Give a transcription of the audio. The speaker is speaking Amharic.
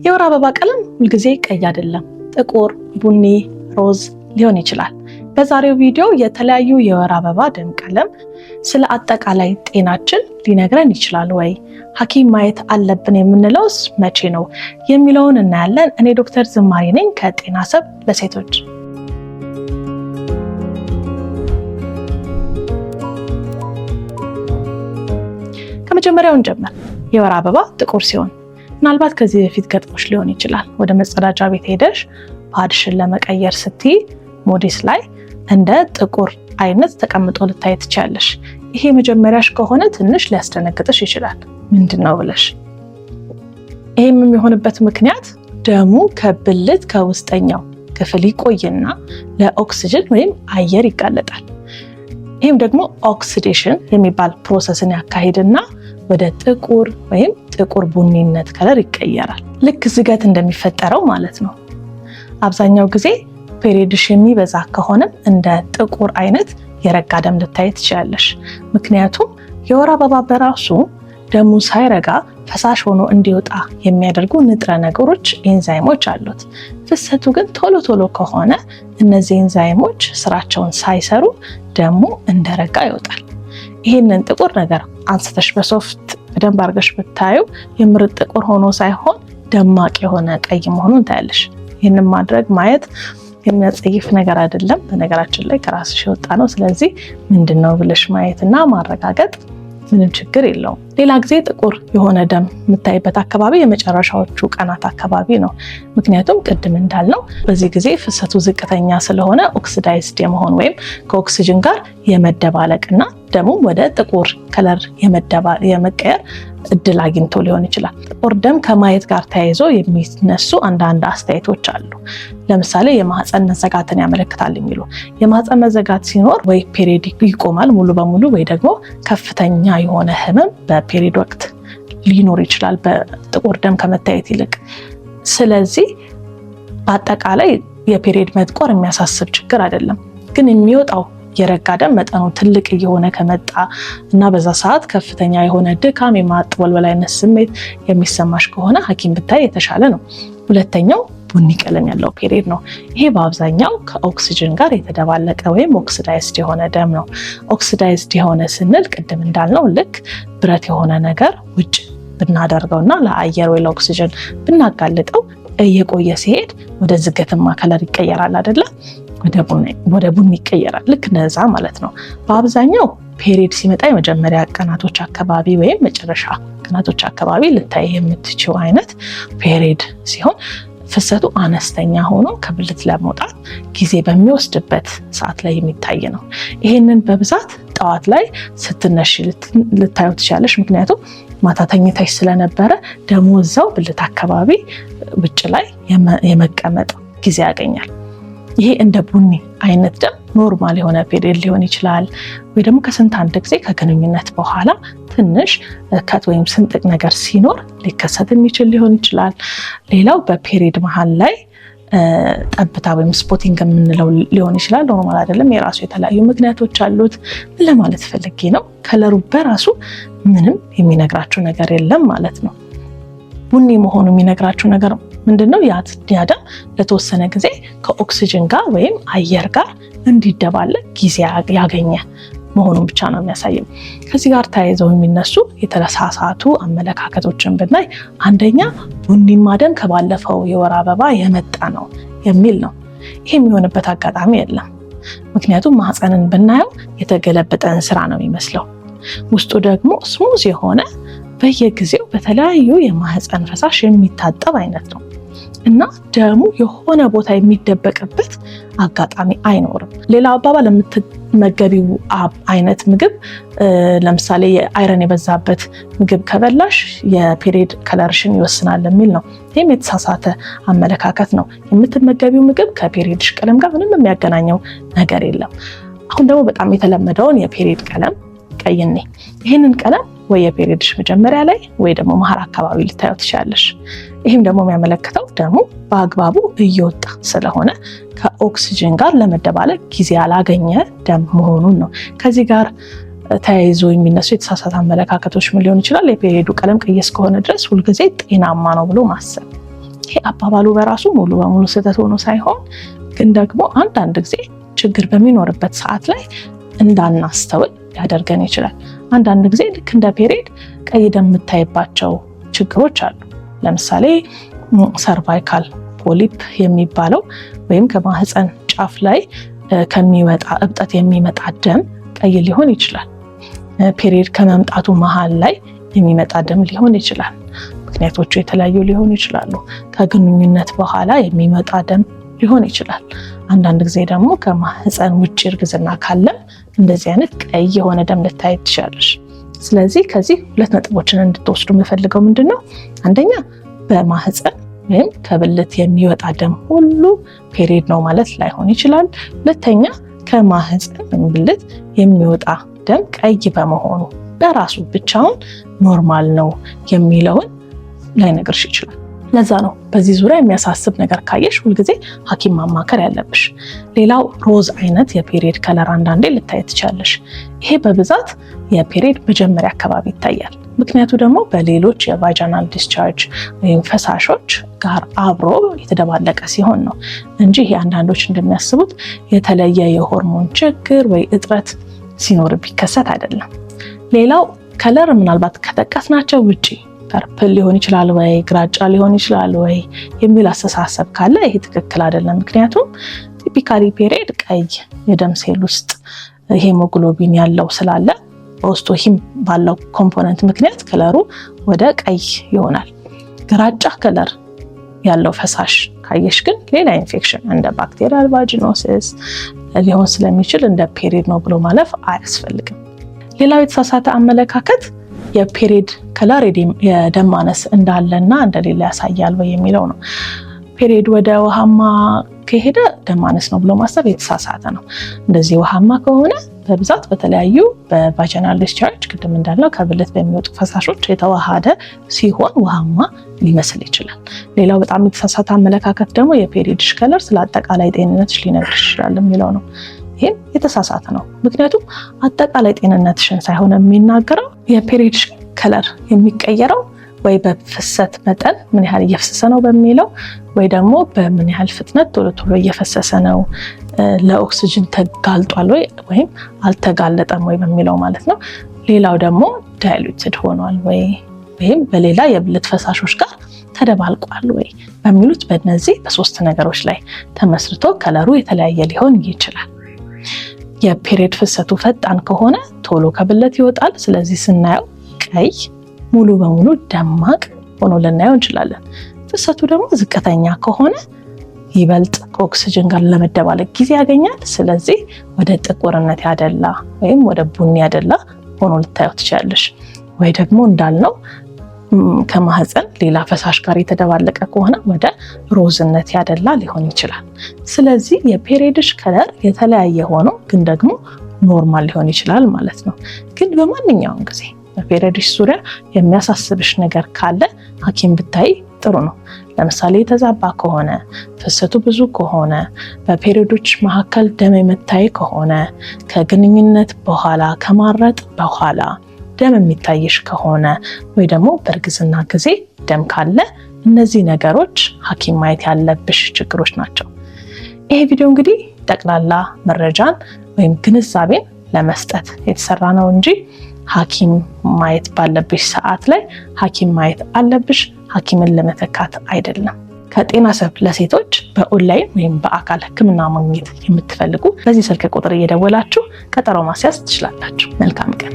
የወር አበባ ቀለም ሁልጊዜ ቀይ አይደለም። ጥቁር፣ ቡኒ፣ ሮዝ ሊሆን ይችላል። በዛሬው ቪዲዮ የተለያዩ የወር አበባ ደም ቀለም ስለ አጠቃላይ ጤናችን ሊነግረን ይችላል ወይ፣ ሐኪም ማየት አለብን የምንለውስ መቼ ነው የሚለውን እናያለን። እኔ ዶክተር ዝማሬ ነኝ ከጤና ሰብ ለሴቶች። ከመጀመሪያው እንጀምር። የወር አበባ ጥቁር ሲሆን ምናልባት ከዚህ በፊት ገጥሞሽ ሊሆን ይችላል። ወደ መጸዳጃ ቤት ሄደሽ pad ሽን ለመቀየር ስትይ ሞዴስ ላይ እንደ ጥቁር አይነት ተቀምጦ ልታይ ትችያለሽ። ይሄ መጀመሪያሽ ከሆነ ትንሽ ሊያስደነግጥሽ ይችላል፣ ምንድን ነው ብለሽ። ይሄም የሚሆንበት ምክንያት ደሙ ከብልት ከውስጠኛው ክፍል ይቆይና ለኦክስጅን ወይም አየር ይጋለጣል። ይህም ደግሞ oxidation የሚባል process ን ያካሂድና ወደ ጥቁር ወይም ጥቁር ቡኒነት color ይቀየራል። ልክ ዝገት እንደሚፈጠረው ማለት ነው። አብዛኛው ጊዜ period ሽ የሚበዛ ከሆነም እንደ ጥቁር አይነት የረጋ ደም ልታይ ትችላለሽ። ምክንያቱም የወር አበባ በራሱ ደሙ ሳይረጋ ፈሳሽ ሆኖ እንዲወጣ የሚያደርጉ ንጥረ ነገሮች ኤንዛይሞች አሉት። ፍሰቱ ግን ቶሎ ቶሎ ከሆነ እነዚህ ኤንዛይሞች ስራቸውን ሳይሰሩ ደሙ እንደረጋ ይወጣል። ይህንን ጥቁር ነገር አንስተሽ በሶፍት በደንብ አድርገሽ ብታዩ የምር ጥቁር ሆኖ ሳይሆን ደማቅ የሆነ ቀይ መሆኑን ታያለሽ። ይህንን ማድረግ ማየት የሚያጸይፍ ነገር አይደለም። በነገራችን ላይ ከራስሽ የወጣ ነው። ስለዚህ ምንድን ነው ብለሽ ማየትና ማረጋገጥ ምንም ችግር የለውም። ሌላ ጊዜ ጥቁር የሆነ ደም የምታይበት አካባቢ የመጨረሻዎቹ ቀናት አካባቢ ነው። ምክንያቱም ቅድም እንዳልነው በዚህ ጊዜ ፍሰቱ ዝቅተኛ ስለሆነ oxidized የመሆን ወይም ከኦክሲጅን ጋር የመደባለቅና ደሙም ወደ ጥቁር color የመቀየር እድል አግኝቶ ሊሆን ይችላል። ጥቁር ደም ከማየት ጋር ተያይዞ የሚነሱ አንዳንድ አስተያየቶች አሉ። ለምሳሌ የማህፀን መዘጋትን ያመለክታል የሚሉ፣ የማህፀን መዘጋት ሲኖር ወይ period ይቆማል ሙሉ በሙሉ ወይ ደግሞ ከፍተኛ የሆነ ህመም በ period ወቅት ሊኖር ይችላል በጥቁር ደም ከመታየት ይልቅ። ስለዚህ በአጠቃላይ የ period መጥቆር የሚያሳስብ ችግር አይደለም። ግን የሚወጣው የረጋ ደም መጠኑ ትልቅ እየሆነ ከመጣ እና በዛ ሰዓት ከፍተኛ የሆነ ድካም፣ የማጥወልወል አይነት ስሜት የሚሰማሽ ከሆነ ሐኪም ብታይ የተሻለ ነው። ሁለተኛው ቡኒ ቀለም ያለው period ነው። ይሄ በአብዛኛው ከኦክሲጅን ጋር የተደባለቀ ወይም oxidized የሆነ ደም ነው። Oxidized የሆነ ስንል ቅድም እንዳልነው ልክ ብረት የሆነ ነገር ውጭ ብናደርገውና ለአየር ወይ ለኦክሲጅን ብናጋልጠው እየቆየ ሲሄድ ወደ ዝገትማ color ይቀየራል አይደለ? ወደ ቡኒ ይቀየራል። ልክ እንደዛ ማለት ነው። በአብዛኛው period ሲመጣ የመጀመሪያ ቀናቶች አካባቢ ወይም መጨረሻ ቀናቶች አካባቢ ልታይ የምትችው አይነት period ሲሆን ፍሰቱ አነስተኛ ሆኖ ከብልት ለመውጣት ጊዜ በሚወስድበት ሰዓት ላይ የሚታይ ነው። ይሄንን በብዛት ጠዋት ላይ ስትነሺ ልታዩ ትችላለሽ። ምክንያቱም ማታ ተኝተሽ ስለነበረ ደሙ እዛው ብልት አካባቢ ውጭ ላይ የመቀመጥ ጊዜ ያገኛል። ይሄ እንደ ቡኒ አይነት ደም normal የሆነ period ሊሆን ይችላል፣ ወይ ደግሞ ከስንት አንድ ጊዜ ከግንኙነት በኋላ ትንሽ cut ወይም ስንጥቅ ነገር ሲኖር ሊከሰት የሚችል ሊሆን ይችላል። ሌላው በ period መሀል ላይ ጠብታ ወይም spotting የምንለው ሊሆን ይችላል። Normal አይደለም፣ የራሱ የተለያዩ ምክንያቶች አሉት። ምን ለማለት ፈልጌ ነው? Color ኡ በራሱ ምንም የሚነግራችሁ ነገር የለም ማለት ነው። ቡኒ መሆኑ የሚነግራችሁ ነገር ምንድን ነው? ያ ደም ለተወሰነ ጊዜ ከኦክሲጅን ጋር ወይም አየር ጋር እንዲደባለቅ ጊዜ ያገኘ መሆኑን ብቻ ነው የሚያሳየው። ከዚህ ጋር ተያይዘው የሚነሱ የተሳሳቱ አመለካከቶችን ብናይ፣ አንደኛ ቡኒማ ደም ከባለፈው የወር አበባ የመጣ ነው የሚል ነው። ይሄ የሚሆንበት አጋጣሚ የለም። ምክንያቱም ማህፀንን ብናየው የተገለበጠ እንስራ ነው የሚመስለው። ውስጡ ደግሞ smooth የሆነ በየጊዜው በተለያዩ የማህፀን ፈሳሽ የሚታጠብ አይነት ነው እና ደሙ የሆነ ቦታ የሚደበቅበት አጋጣሚ አይኖርም። ሌላው አባባል የምትመገቢው አይነት ምግብ፣ ለምሳሌ የ iron የበዛበት ምግብ ከበላሽ የ period color ሽን ይወስናል የሚል ነው። ይህም የተሳሳተ አመለካከት ነው። የምትመገቢው ምግብ ከ period ሽ ቀለም ጋር ምንም የሚያገናኘው ነገር የለም። አሁን ደግሞ በጣም የተለመደውን የ period ቀለም ቀይኔ፣ ይህንን ቀለም ወይ የ period ሽ መጀመሪያ ላይ ወይ ደግሞ መሀል አካባቢ ልታየው ትችላለሽ። ይህም ደግሞ የሚያመለክተው ደሙ በአግባቡ እየወጣ ስለሆነ ከኦክሲጅን ጋር ለመደባለቅ ጊዜ ያላገኘ ደም መሆኑን ነው። ከዚህ ጋር ተያይዞ የሚነሱ የተሳሳተ አመለካከቶች ምን ሊሆን ይችላል? የ period ኡ ቀለም ቀይ እስከሆነ ድረስ ሁልጊዜ ጤናማ ነው ብሎ ማሰብ። ይሄ አባባሉ በራሱ ሙሉ በሙሉ ስህተት ሆኖ ሳይሆን ግን ደግሞ አንዳንድ ጊዜ ችግር በሚኖርበት ሰዓት ላይ እንዳናስተውል ሊያደርገን ይችላል። አንዳንድ ጊዜ ልክ እንደ period ቀይ ደም የምታይባቸው ችግሮች አሉ። ለምሳሌ cervical polyp የሚባለው ወይም ከማህፀን ጫፍ ላይ ከሚወጣ እብጠት የሚመጣ ደም ቀይ ሊሆን ይችላል። Period ከመምጣቱ መሃል ላይ የሚመጣ ደም ሊሆን ይችላል። ምክንያቶቹ የተለያዩ ሊሆኑ ይችላሉ። ከግንኙነት በኋላ የሚመጣ ደም ሊሆን ይችላል። አንዳንድ ጊዜ ደግሞ ከማህፀን ውጭ እርግዝና ካለም እንደዚህ አይነት ቀይ የሆነ ደም ልታይ ትችላለሽ። ስለዚህ ከዚህ ሁለት ነጥቦችን እንድትወስዱ የምፈልገው ምንድን ነው? አንደኛ በማህፀን ወይም ከብልት የሚወጣ ደም ሁሉ period ነው ማለት ላይሆን ይችላል። ሁለተኛ ከማህፀን ወይም ብልት የሚወጣ ደም ቀይ በመሆኑ በራሱ ብቻውን normal ነው የሚለውን ላይነግርሽ ይችላል። ለዛ ነው በዚህ ዙሪያ የሚያሳስብ ነገር ካየሽ ሁልጊዜ ሐኪም ማማከር ያለብሽ። ሌላው ሮዝ አይነት የ period color አንዳንዴ ልታይ ትችያለሽ። ይሄ በብዛት የ period መጀመሪያ አካባቢ ይታያል። ምክንያቱ ደግሞ በሌሎች የ vaginal discharge ወይም ፈሳሾች ጋር አብሮ የተደባለቀ ሲሆን ነው እንጂ ይሄ አንዳንዶች እንደሚያስቡት የተለየ የሆርሞን ችግር ወይ እጥረት ሲኖር ቢከሰት አይደለም። ሌላው color ምናልባት ከጠቀስናቸው ውጪ purple ሊሆን ይችላል ወይ ግራጫ ሊሆን ይችላል ወይ የሚል አስተሳሰብ ካለ ይሄ ትክክል አይደለም። ምክንያቱም typically period ቀይ የደም ሴል ውስጥ ሄሞግሎቢን ያለው ስላለ በውስጡ heme ባለው component ምክንያት color ኡ ወደ ቀይ ይሆናል። ግራጫ color ያለው ፈሳሽ ካየሽ ግን ሌላ ኢንፌክሽን እንደ bacterial vaginosis ሊሆን ስለሚችል እንደ period ነው ብሎ ማለፍ አያስፈልግም። ሌላው የተሳሳተ አመለካከት የ period color የደም ማነስ እንዳለና እንደሌለ ያሳያል ወይ የሚለው ነው። Period ወደ ውሃማ ከሄደ ደም ማነስ ነው ብሎ ማሰብ የተሳሳተ ነው። እንደዚህ ውሃማ ከሆነ በብዛት በተለያዩ በ vaginal discharge ቅድም እንዳልነው ከብልት በሚወጡ ፈሳሾች የተዋሃደ ሲሆን ውሃማ ሊመስል ይችላል። ሌላው በጣም የተሳሳተ አመለካከት ደግሞ የ period ሽ color ስለ አጠቃላይ ጤንነትሽ ሊነግርሽ ይችላል የሚለው ነው። ይህም የተሳሳተ ነው። ምክንያቱም አጠቃላይ ጤንነትሽን ሳይሆን የሚናገረው የ period ሽ color የሚቀየረው ወይ በፍሰት መጠን ምን ያህል እየፈሰሰ ነው በሚለው ወይ ደግሞ በምን ያህል ፍጥነት ቶሎ ቶሎ እየፈሰሰ ነው፣ ለኦክስጅን ተጋልጧል ወይ ወይም አልተጋለጠም ወይ በሚለው ማለት ነው። ሌላው ደግሞ diluted ሆኗል ወይ ወይም በሌላ የብልት ፈሳሾች ጋር ተደባልቋል ወይ በሚሉት በእነዚህ በሶስት ነገሮች ላይ ተመስርቶ color ኡ የተለያየ ሊሆን ይችላል። የ period ፍሰቱ ፈጣን ከሆነ ቶሎ ከብልት ይወጣል። ስለዚህ ስናየው ቀይ ሙሉ በሙሉ ደማቅ ሆኖ ልናየው እንችላለን። ፍሰቱ ደግሞ ዝቅተኛ ከሆነ ይበልጥ ከኦክስጅን ጋር ለመደባለቅ ጊዜ ያገኛል። ስለዚህ ወደ ጥቁርነት ያደላ ወይም ወደ ቡኒ ያደላ ሆኖ ልታየው ትችላለሽ። ወይ ደግሞ እንዳልነው ከማህፀን ሌላ ፈሳሽ ጋር የተደባለቀ ከሆነ ወደ ሮዝነት ያደላ ሊሆን ይችላል። ስለዚህ የ period ሽ color የተለያየ ሆኖ ግን ደግሞ normal ሊሆን ይችላል ማለት ነው። ግን በማንኛውም ጊዜ በ period ሽ ዙሪያ የሚያሳስብሽ ነገር ካለ ሐኪም ብታይ ጥሩ ነው። ለምሳሌ የተዛባ ከሆነ፣ ፍሰቱ ብዙ ከሆነ፣ በ period ኦች መካከል ደም የምታይ ከሆነ፣ ከግንኙነት በኋላ ከማረጥ በኋላ ደም የሚታይሽ ከሆነ ወይ ደግሞ በእርግዝና ጊዜ ደም ካለ እነዚህ ነገሮች ሐኪም ማየት ያለብሽ ችግሮች ናቸው። ይሄ ቪዲዮ እንግዲህ ጠቅላላ መረጃን ወይም ግንዛቤን ለመስጠት የተሰራ ነው እንጂ ሐኪም ማየት ባለብሽ ሰዓት ላይ ሐኪም ማየት አለብሽ፣ ሐኪምን ለመተካት አይደለም። ከጤና ሰብ ለሴቶች በኦንላይን ወይም በአካል ሕክምና ማግኘት የምትፈልጉ በዚህ ስልክ ቁጥር እየደወላችሁ ቀጠሮ ማስያዝ ትችላላችሁ። መልካም ቀን።